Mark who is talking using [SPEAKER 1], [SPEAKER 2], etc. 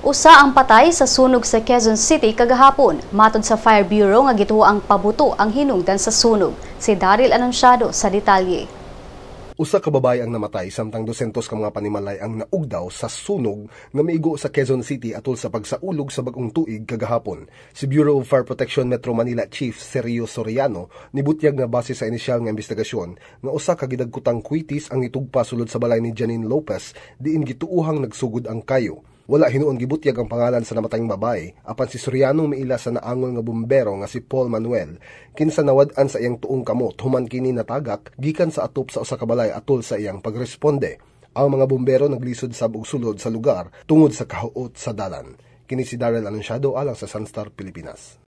[SPEAKER 1] Usa ang patay sa sunog sa Quezon City kagahapon. Matod sa Fire Bureau nga gituo ang pabuto ang hinungdan sa sunog. Si Daryl Anunciado sa detalye.
[SPEAKER 2] Usa ka babae ang namatay samtang 200 ka mga panimalay ang naugdaw sa sunog nga miigo sa Quezon City atol sa pagsaulog sa bag-ong tuig kagahapon. Si Bureau of Fire Protection Metro Manila Chief Sergio Soriano nibutyag nga base sa inisyal nga investigasyon nga usa ka gidagkutang kwitis ang nitugpa sulod sa balay ni Janine Lopez diin gituohang nagsugod ang kayo. Wala hinuon gibutyag ang pangalan sa namatayng babae, apan si Soriano miila sa naangol nga bumbero nga si Paul Manuel, kinsa nawad-an sa iyang tuong kamot human kini natagak gikan sa atop sa usa ka balay atol sa iyang pagresponde. Ang mga bumbero naglisod sab og sulod sa lugar tungod sa kahuot sa dalan. Kini si Daryl Anunciado alang sa Sunstar Pilipinas.